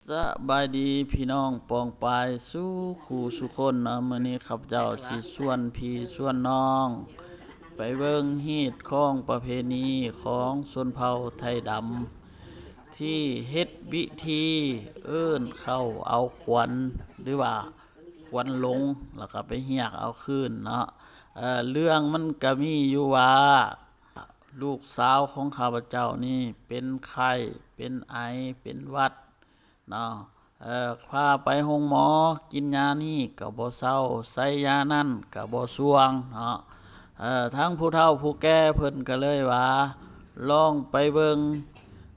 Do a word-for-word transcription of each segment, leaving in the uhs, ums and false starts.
สบายดีพี่น้องปองปายสู่คู่สู่คนเนาะ มื้อนี้ข้าพเจ้าสิชวนพี่ชวนน้อง ไปเบิ่งฮีตของประเพณีของชนเผ่าไทยดำ ที่เฮ็ดวิธีเอิ้นเข้าเอาขวัญ หรือว่าขวัญหลง แล้วก็ไปเฮียกเอาคืนเนาะ เอ่อ เรื่องมันก็มีอยู่ว่า ลูกสาวของข้าพเจ้านี่เป็นไข้ เป็นไอ เป็นหวัดเนาะ เอ่อ พาไปโฮงหมอ กินยานี่ก็บ่เซา ใส่ยานั่นก็บ่ส่วงเนาะ เอ่อ ทั้งผู้เฒ่าผู้แก่เพิ่นก็เลยว่า ลองไปเบิ่ง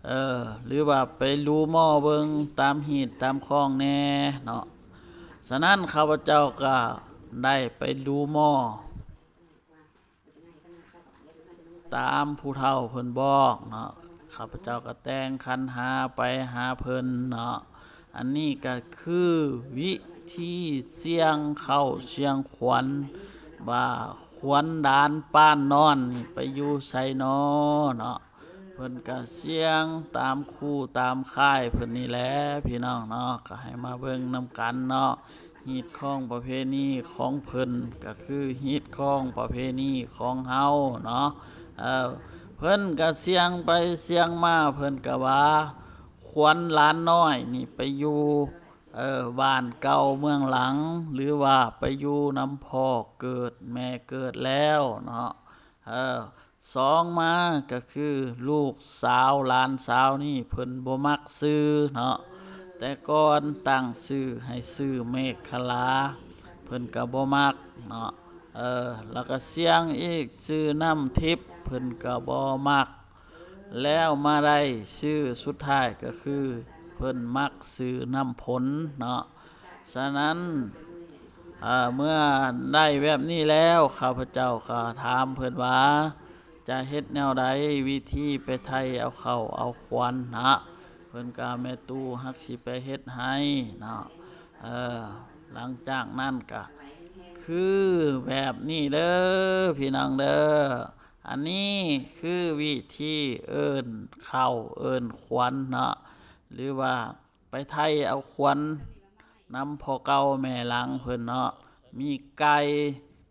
เอ่อ หรือว่าไปดูหมอเบิ่งตามฮีตตามคองแน่เนาะ ฉะนั้นข้าพเจ้าก็ได้ไปดูหมอ ตามผู้เฒ่าเพิ่นบอกเนาะ ข้าพเจ้าก็แต่งขันหาไปหาเพิ่นเนาะ อันนี้ก็คือวิธีเสี่ยงเข้าเสี่ยงขวัญ ว่าขวัญหลานป้านนอนนี่ไปอยู่ไสน้อเนาะ เพิ่นก็เสี่ยงตามคู่ตามค่ายเพิ่นนี่แหละพี่น้องเนาะ ก็ให้มาเบิ่งนำกันเนาะ ฮีตของประเพณีของเพิ่นก็คือฮีตของประเพณีของเฮาเนาะ เอ่อ เพิ่นก็เสี่ยงไปเสี่ยงมา เพิ่นก็ว่าขวัญหลานน้อยนี่ไปอยู่ เอ่อ บ้านเก่าเมืองหลัง หรือว่าไปอยู่นำพ่อเกิดแม่เกิดแล้วเนาะ เอ่อ สองมาก็คือลูกสาวหลานสาวนี่เพิ่นบ่มักชื่อเนาะ แต่ก่อนตั้งชื่อให้ชื่อเมขลา เพิ่นก็บ่มักเนาะ เออ แล้วก็เสี่ยงอีกชื่อน้ำทิพย์ เพิ่นก็บ่มัก แล้วมาได้ชื่อสุดท้ายก็คือเพิ่นมักชื่อน้ำฝนเนาะ ฉะนั้น เอ่อ เมื่อได้แบบนี้แล้ว ข้าพเจ้าก็ถามเพิ่นว่า จะเฮ็ดแนวใด วิธีไปไถ่เอาเข้าเอาขวัญนะ เพิ่นก็ แม่ตู้ฮักสิไปเฮ็ดให้เนาะ เออ หลังจากนั้นก็คือแบบนี้เด้อพี่น้องเด้อ อันนี้คือวิธีเอิ้นเข้าเอิ้นขวัญเนาะ หรือว่า ไปไถ่เอาขวัญนำพ่อเก่าแม่หลังเพิ่นเนาะ มีไก่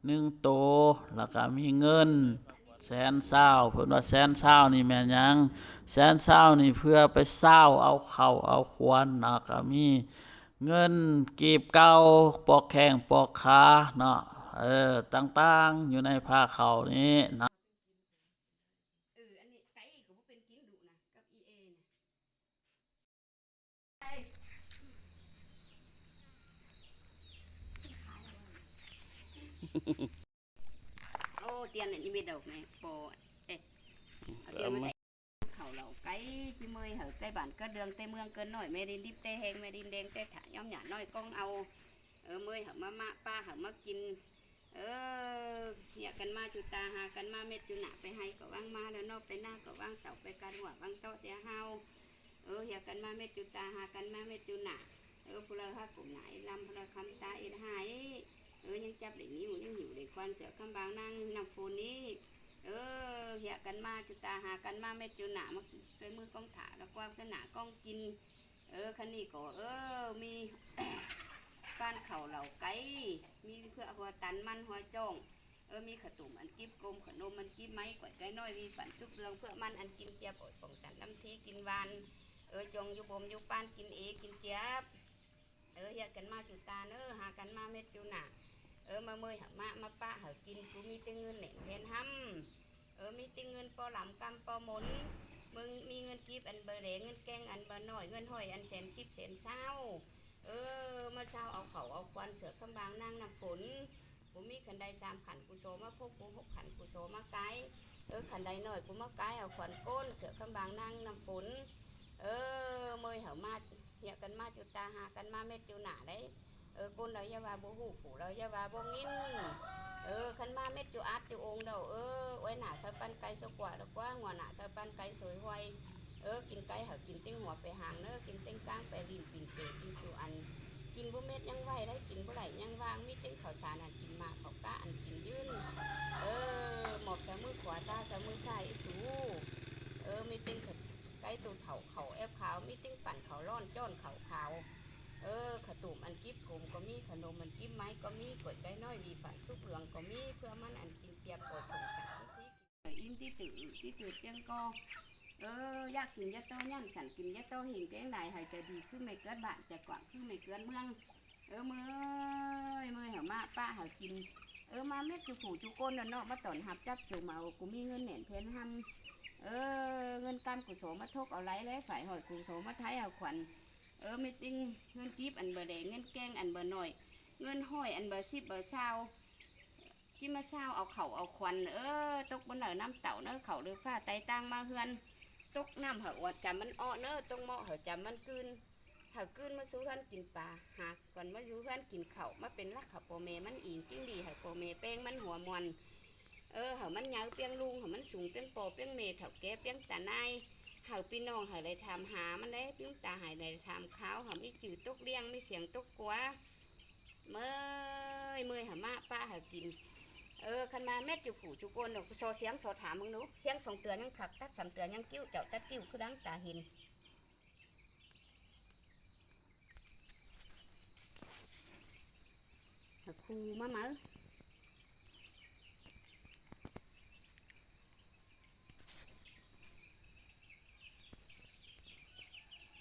หนึ่งโต แล้วก็มีเงินแสนซาว เพิ่นว่าแสนซาวนี่แม่นหยัง แสนซาวนี่เพื่อไปซาวเอาเข้าเอาขวัญเนาะ ก็มีเงินกีบเก่าปอกแข้งปอกขาเนาะ เออ ต่างๆ อยู่ในผ้าเข้านี้เนาะ เออ อันนี้ไก่ก็บ่เป็นกินดุนะ กับอีเอนะ โอ้ เตียนอันนี้ไม่ดอกแม่ปอ เอ๊ะ เอาเตียนมาได้ เขาเหล่าไก่จิเมยเหาไก่บ้านก็เดืองแต่เมืองเกินหน่อย แม่ดินดิบแต่แห้ง แม่ดินแดงแต่ถะ ย้อมหยาน้อยกองเอา เออ เมยเหามา มะ ป้าเหามากิน เออ เฮียกันมาจุตา หากันมาเม็ดจุหนา ไปไฮก็ว่างมาแล้วเนาะ ไปหน้าก็ว่างเต่า ไปกันหัวว่างเตาะเสียเฮา เออ เฮียกันมาเม็ดจุตา หากันมาเม็ดจุหนา เออ ผู้เลอหากลุ่มหนาเอ็ดลำ ผู้เลอคำตาเอ็ดหาย เออ ยังจับได้นิ้ว ยังหิวได้ควัน เสือคำบางนางน้ำฝนนี้ เออ เฮียกันมาจุตา หากันมาเม็ดจุหนา มาใส่มือกองถาแล้วกว้างสนากองกิน เออ คันนี้ก็ เออ มี ป้านเขาเหล่าไก่ มีเพื่อหัวตันมันหัวจ้อง เออ มีขะตุ่มอันกิบกลม ขนมมันกิบไม้ ก๋วยไก่น้อย มีฝันซุปเรือง เพื่อมันอันกินเจียบ อดป่องสันลำทีกินหวาน เออ จงอยู่บ่มอยู่ป้านกินเอกินเจียบ เออ เฮียกันมาจุตาเนอ หากันมาเม็ดจุหนา เออ มาเมยหามา มาปะหากิน กูมีแต่เงินแหน่นแพนห้ำ เออ มีแต่เงินปอหลำกำปอหมน มึงมีเงินกีบอันเบอร์แดง เงินแกงอันเบอร์น้อย เงินห้อยอันแสนสิบแสนเศร้า เออ มาเศร้าเอาเขาเอาควัน เสือคำบางนางน้ำฝน กูมีขันใดสามขันกูโซมาพก กูหกขันกูโซมาไกล เออ ขันใดน้อยกูมาไกล เอาขวัญก้น เสือคำบางนางน้ำฝน เออ เมยเหามา เฮียกันมาจุตา หากันมาเม็ดจุหนาได้ เออ ก้นเราอย่าว่าบ่ฮู้ ผู้เราอย่าว่าบ่งิน เออ คันมาเม็ดจุอัดจุองค์เดา เออ อ้วยหนาเสาปันไกลเสากว่าแล้วกว่า หัวหนาเสาปันไกลสวยหวย เออ กินไก่เหากินเต็งหัวไปหางเนอ กินเต็งก้างไปลิ้น กินเปรย์กินจุอัน กินบ่เม็ดยังไหวได้ กินบ่ไหลยังว่าง มีเต็งข้าวสารอันกินหมากข้าวก้าอันกินยื่น เออ หมอบเสามือขวา ตาเสามือซ้ายอีสู เออ มีเต็งไก่ตัวเฒ่าเขาแอบขาว มีเต็งปั่นเขาร้อนจ้อนเขาขาว Tủm ăn kíp cốm ꞌcọ ꞌmí, khả ꞌnôm ăn kíp máy ꞌcọ ꞌmí, quổi cáy ꞌnọi vì phản xúc lương ꞌcọ ꞌmí, ꞌpưa ꞌmắn ăn kin tiệp quổi cốm sẵn ꞌmắn thí. Im tí tự, tí tự tiếng co. Ơ, dák kin dá ꞌto nhẳn, sẳn kin dá ꞌto hên kéng lai, hảư ꞌchạ đi ꞌcứ ꞌme ꞌcớt bản, ꞌchạ quảng ꞌcứ ꞌme ꞌcớt ꞌmướng. Ơ, ꞌmưa ơi, ꞌmưa ơi hảư ꞌmá ꞌpá hảư kin. Ơ, ꞌmá mết ꞌchu phủ ꞌchu ꞌcốn ꞌnớ ꞌnọ, ꞌmá tỏn ꞌhặp chắp chôm au, ꞌcọ ꞌmí ꞌngớn nẻn ꞌphén ꞌhăm. Ơ, ꞌngớn ꞌcắm ꞌcọ so ꞌmá thốc au lai ꞌlé, phải hỏi ꞌcọ so ꞌmá thái au khuôn. Ơ, mết ꞌtếng ꞌngớn kíp ăn báu đảy, ꞌngớn kéng ăn báu ꞌnọi, ꞌngớn ꞌhọi ăn báu síp báu ꞌsáo. ꞌChí ꞌmá ꞌsáo au khảu au khuôn, ơ, tốc báu nả ꞌnặm tảu ꞌnớ, khảu đu ꞌphạ ꞌtoi ꞌtáng ꞌmá ꞌhướn. Tốc ꞌnặm hảư ꞌchăm ꞌmắn ók ꞌnớ, tốc ꞌmọk hảư ꞌchăm ꞌmắn ꞌcứn. Hảư ꞌcứn ꞌmá sú ꞌhướn kin pa, hảư khuôn ꞌmá dú ꞌhướn kin khảu, ꞌmá pên lắc hảư ꞌpo ꞌme ꞌmắn, ing ꞌtếng đi hảư ꞌpo ꞌme ꞌpéng ꞌmắn hua muôn. Ơ, hảư ꞌmắn nháư ꞌpiếng ꞌlung, hảư ꞌmắn sung ꞌpiếng ꞌpo ꞌpiếng ꞌme, thảu ké ꞌpiếng ta ꞌnái. Hảư ꞌpi ꞌnọng hảư đảy tham ha ꞌmắn đé, ꞌpi ꞌnọng ta hảư đảy tham kháo, hảư ꞌmí ꞌchư tốc ꞌliệng, ꞌmí siêng tốc ꞌquá. ꞌMưa ơi, ꞌmưa ơi hảư ꞌmá ꞌpá hảư kin. Ơ, khăn ꞌmá mết ꞌchu phủ ꞌchu ꞌcốn ꞌnớ, so siêng so tham ꞌmướng ꞌnớ. Siêng song tưa ꞌnhắng khặc, tắt sắm tưa ꞌnhắng ꞌcứn, chảu tắt ꞌcứn ꞌcứ đăng ta hên. Hảư khu ꞌmá máư.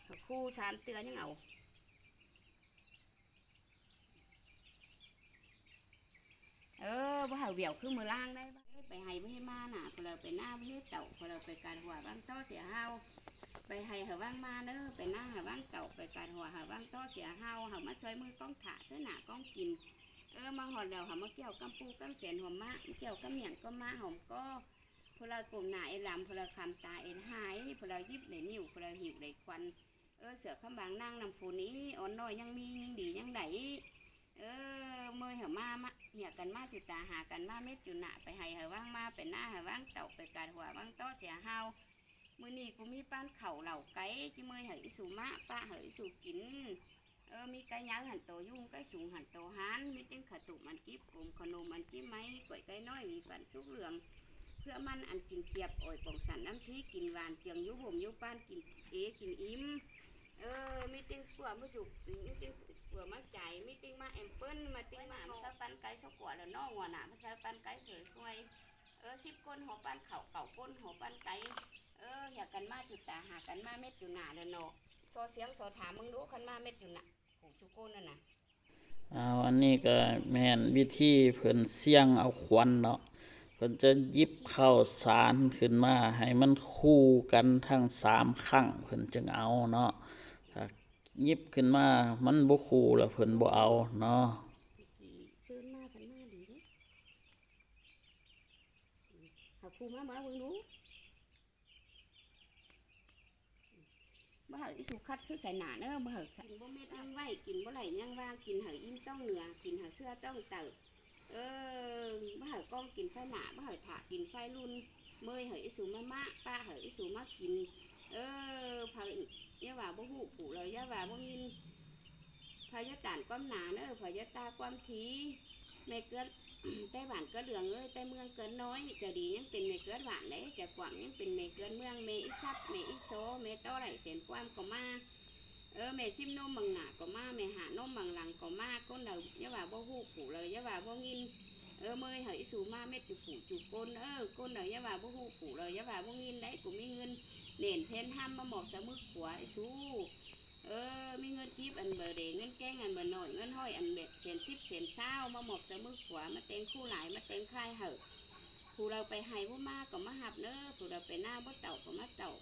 Hảư khu sam tưa ꞌnhắng au. Ơ, báu hảư bẻo ꞌcứ ꞌmưa ꞌláng đảy. Ơ, pay hay báu ꞌhế ꞌmá nả, phủ đaư pay ꞌná báu ꞌhế tảu, phủ đaư pay ꞌcặt hua ꞌváng tó sia ꞌhao. Pay hay hảư ꞌváng ꞌmá ꞌnớ, pay ꞌná hảư ꞌváng tảu, pay ꞌcặt hua hảư ꞌváng tó sia ꞌhao, hảư ꞌmá ꞌchoi ꞌmứ ꞌcóng thả ꞌsớ nả ꞌcóng kin. Ơ, ꞌmá ꞌhọt lỏ hảư ꞌmá ꞌkiu ꞌcắm pu ꞌcắm sên hom ꞌmá, ꞌmá ꞌkiu ꞌcắm ꞌnhắng ꞌcó ꞌmá hom ꞌcó. Phủ đaư cốm nả ên lăm, phủ đaư khăm ta ên ꞌhại, phủ đaư díp đảy ꞌnịu, phủ đaư híu đảy khuôn. Ơ, sia ꞌkhắm bang ꞌnáng ꞌnặm phủ ꞌnị, ón ꞌnọi ꞌnhắng ꞌmí, ꞌnhắng đi ꞌnhắng đảy. Ơ, ꞌmưa ơi hảư ꞌmá, ꞌmá, ꞌhiạk căn ꞌmá ꞌchu ta, ha căn ꞌmá mết ꞌchu nả, pay hay hảư ꞌváng ꞌmá, pay ꞌná hảư ꞌváng tảu, pay ꞌcặt hua ꞌváng tó sia ꞌhao. ꞌMự ꞌnị ꞌcọ ꞌmí ꞌpán khảu lảu cáy, ꞌchí ꞌmưa ơi hảư ꞌí su ꞌmá ꞌpá hảư ꞌí su kin. Ơ, ꞌmí cáy nháư hẳn tô ꞌdung, cáy sung hẳn tô hán, ꞌmí ꞌtếng khả tủm ăn kíp cốm, khả ꞌnôm ăn kíp máy, quổi cáy ꞌnọi vì phản xúc lương. ꞌPưa ꞌmắn ăn kin tiệp quổi cốm sẳn ꞌmắn thí, kin van, ꞌchương dú bôm dú ꞌpán, kin ế kin im. Ơ, ꞌmí ꞌtếng ꞌpưa ꞌmá dú, ꞌmí ꞌtếng ꞌpưa ꞌmá chai, ꞌmí ꞌtếng ꞌmá em pơn, ꞌmá ꞌtếng ꞌmá ꞌmá sáư ꞌpán cáy sốc quả lỏ ꞌnọ, ꞌngua nả ꞌmá sáư ꞌpán cáy sới ꞌquay. Ơ, síp ꞌcốn hảư ꞌpán khảu, khảu ꞌcốn hảư ꞌpán cáy. Ơ, ꞌhiạk căn ꞌmá ꞌchu ta, ha căn ꞌmá mết ꞌchu nả lỏ ꞌnọ. So siêng so tham ꞌmướng ꞌnớ, khăn ꞌmá mết ꞌchu nả. Phủ ꞌchu ꞌcốn ꞌnớ nả. ເອົາ ອັນນີ້ກະແມ່ນວິທີເພິ່ນສ່ຽງເອົາຂວັນເນາະ, ເພິ່ນຈະຫຍິບເຂົ້າສານຂຶ້ນມາໃຫ້ມັນຄູ່ກັນທັງສາມຄັ້ງ ເພິ່ນຈຶ່ງເອົາເນາະ. ຖ້າຫຍິບຂຶ້ນມາມັນບໍ່ຄູ່ລະເພິ່ນບໍ່ເອົາເນາະ. ເຊີນມາເພິ່ນມາດີເດ້. ເອົາຄູ່ມາ ມາເບິ່ງດູ. ບໍ່ໃຫ້ອີ່ສຸຂັດຄືໃສ່ໜ້າເດີ, ບໍ່ໃຫ້ກິນບໍ່ເມັດຍັງໄວ້, ກິນບໍ່ໄຫຼຍັງວ່າ, ກິນໃຫ້ອີ່ມຕ້ອງເໜືອ, ກິນໃຫ້ເຊື່ອຕ້ອງເຕີ. ເອີ ບໍ່ໃຫ້ກ້ອງກິນໄຟໜ້າ, ບໍ່ໃຫ້ຖາກິນໄຟລຸນ. ເມີຍໃຫ້ອີ່ສຸມາມະ, ປະໃຫ້ອີ່ສຸມາກິນ. ເອີ ໃຜຢ່າວ່າບໍ່ຮູ້, ຜູ້ລາວຢ່າວ່າບໍ່ຍິນ. ໃຜຢ່າຕ້ານຄວາມໜາເດີ, ໃຜຢ່າຕ້ານຄວາມຖີ. ແມ່ເກືອດ ແຕ່ບ້ານເກີດເລື່ອງເອີຍ, ແຕ່ເມືອງເກີດນ້ອຍ. ຈະດີຍັງເປັນແມ່ເກີດບ້ານເດ້, ຈະກວ້າງຍັງເປັນແມ່ເກີດເມືອງ, ແມ່ອີສັບ, ແມ່ອີສໍ, ແມ່ຕໍ່ໄຫຼເສັ້ນຄວາມກໍມາ. ເອີ ແມ່ຊິມນົມບັງໜ້າກໍມາ, ແມ່ຫານົມບັງຫຼັງກໍມາ. ຄົນເຮົາຢ່າວ່າບໍ່ຮູ້, ຜູ້ເຮົາຢ່າວ່າບໍ່ຍິນ. ເອີ ເມີຍໃຫ້ອີ່ສຸມາເມັດຢູ່ຜູ້ຢູ່ຄົນ. ເອີ ຄົນເຮົາຢ່າວ່າບໍ່ຮູ້, ຜູ້ເຮົາຢ່າວ່າບໍ່ຍິນໄດ໋. ກູມີເງິນເໜັນແຜ່ນຫ້ຳມາມອບໃສ່ມືຂວາອີ່ສຸ. ເອີ ມີເງິນກີບອັນເບີເດ, ເງິນແກງອັນເບີໜ້ອຍ, ເງິນຮ້ອຍອັນແບບເສນສິບເສນຊາວ ມາມອບໃສ່ມືຂວາ, ມາແຕ່ງຄູ່ຫຼາຍ, ມາແຕ່ງຄ້າຍໃຫ້. ຜູ້ເຮົາໄປໄຮ່ບໍ່ມາກໍມາຮັບເດີ, ຜູ້ເຮົາໄປນາບໍ່ເຕົາກໍມາເຕົາ.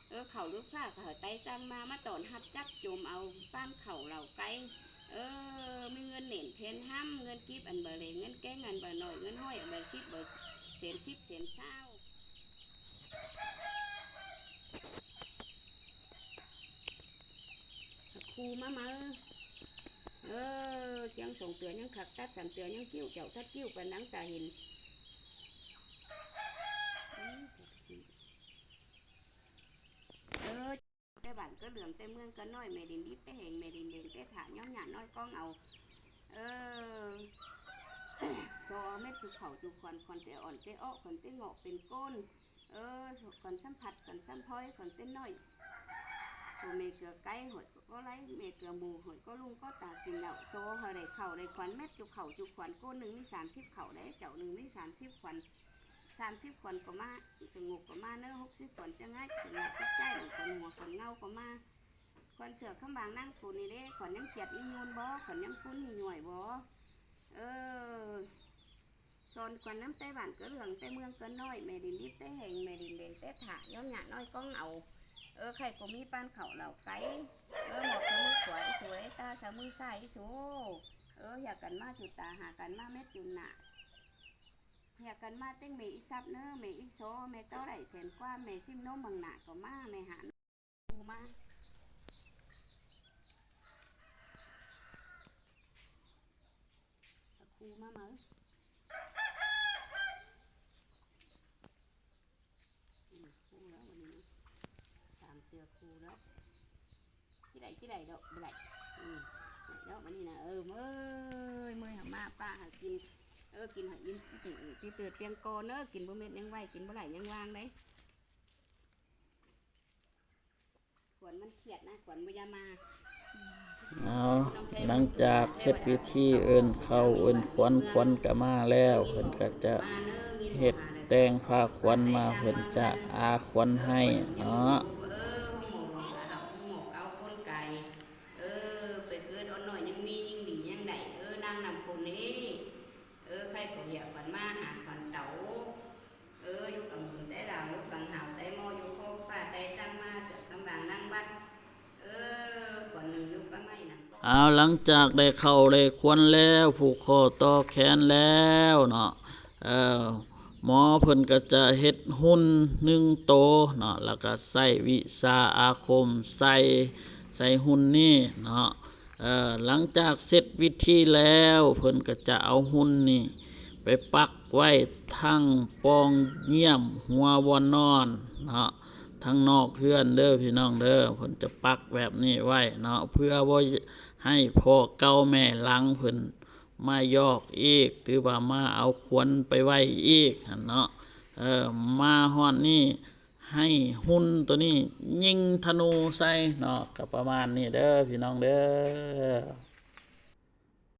ເອີ ເຂົ້າລູກຄ້າກໍໃຫ້ໄຕ່ຕັ້ງມາ, ມາຕ້ອນຮັບຈັບໂຈມເອົາປານເຂົ້າເຫຼົ່າໄກ່. ເອີ ມີເງິນເໜັນແຜ່ນຫ້ຳ, ເງິນກີບອັນເບີເດ, ເງິນແກງອັນເບີໜ້ອຍ, ເງິນຮ້ອຍອັນເບີສິບ, ເບີເສນສິບເສນຊາວ. ຄູມາມາ ເອີ ສຽງສອງເທື່ອຍັງຄັກ, ຕັດສາມເທື່ອຍັງຄິ້ວ, ເຈົ້າຕັດຄິ້ວປານດັງຕາເຫັນ. ເອີ ແຕ່ບ້ານກໍເຫຼືອງ, ແຕ່ເມືອງກໍນ້ອຍ, ແມ່ດິນດິບແຕ່ແຫ້ງ, ແມ່ດິນແດງແຕ່ຖ້າ, ຍ້ອມຫຍ້ານ້ອຍກ້ອງເອົາ. ເອີ ຊໍເມັດຈຸເຂົ້າຈຸຂວັນ, ຂວັນແຕ່ອ່ອນແຕ່ເອາະ, ຂວັນແຕ່ເງາະເປັນໂກນ. ເອີ ຂວັນສຳຜັດ, ຂວັນສຳພອຍ, ຂວັນເປັນນ້ອຍ. Cô mẹ cưa cái hỏi có lấy, mẹ cưa mù hỏi có lung có tà kinh đạo số hơi đẩy khẩu đẩy khoản mét chục khẩu chục khoản, cô nưng mít sám síp khẩu đấy, chậu nưng mít sám síp khoản, sám síp khoản có ma, sương ngục có ma nớ, hốc síp khoản chăng ách, sương ngục chắc chắn khoản hùa khoản ngâu có ma. Khoản sửa khám bảng năng phun đi đấy, khoản nhắm chẹt đi nhôn bó, khoản nhắm phun đi nhuổi bó. Ơ, son khoản nhắm té bản cớ lường té mương cớ nói, mẹ đình đít té hẹng, mẹ đình đèn té thả, nhóm nhạc nói con ẩu. Ơ, khay cô mi pan khẩu lẩu cái. Ơ, mọc sáu mươi khóa ý số đấy ta, sáu mươi sai ý số. Ơ, hẹ cần ma chụt ta, hả cần ma mét chụt nạ. Hẹ cần ma téng mẹ ý sắp nữa, mẹ ý số, mẹ tao đẩy sen qua, mẹ sim nôm bằng nạ có ma, mẹ hả. Khu ma. Khu ma máu. Ừ, khu đó, mà đi nữa. Sám tia khu đó. Chứ đẩy, chứ đẩy đó, đẩy. Ừ, đẩy đó, mà đi nè, ừ, mơi, mơi, hả ma, pa, hả kinh. Ơ, kinh hả in, tí, tí, tí, tiếng con, ơ, kinh bố mệt nhang vay, kinh bố đẩy nhang vang đấy. เอา หลังจากเสร็จพิธีเอิ้นเข้าเอิ้นขวัญ ขวัญก็มาแล้ว เพิ่นก็จะเฮ็ดแต่งผ้าขวัญมา เพิ่นจะอาขวัญให้เนาะ เออ ไปเกิดอ่อนน้อยยังมียิ่งดียังได้ เออ นางน้ำฝนเอ้ย เออ ใครก็อยากขวัญมาหาขวัญเต๋า เออ อยู่กังบุญแต่ลาว อยู่กังหาวแต่หม้อ อยู่โคกฟ้าแต่ตั้งมา เสือกตำบางนั่งวัด เออ ขวัญหนึ่งอยู่ป้าไม้นะ เอา หลังจากได้เข้าได้ขวัญแล้ว ผูกข้อต่อแขนแล้วเนาะ เออ หมอเพิ่นก็จะเฮ็ดหุ่นหนึ่งโตเนาะ แล้วก็ใส่วิชาอาคม ใส่ ใส่หุ่นนี้เนาะ เออ หลังจากเสร็จพิธีแล้ว เพิ่นก็จะเอาหุ่นนี่ไปปักไว้ทางปองเยี่ยมหัวบ่อนอนเนาะ ทางนอกเฮือนเด้อพี่น้องเด้อ เพิ่นจะปักแบบนี้ไว้เนาะ เพื่อบ่ให้พ่อเก่าแม่หลังเพิ่นมายอกอีก หรือว่ามาเอาขวัญไปไว้อีกหั้นเนาะ เออ มาฮอดนี่ ให้หุ่นตัวนี้ยิงธนูใส่เนาะ ก็ประมาณนี้เด้อพี่น้องเด้อ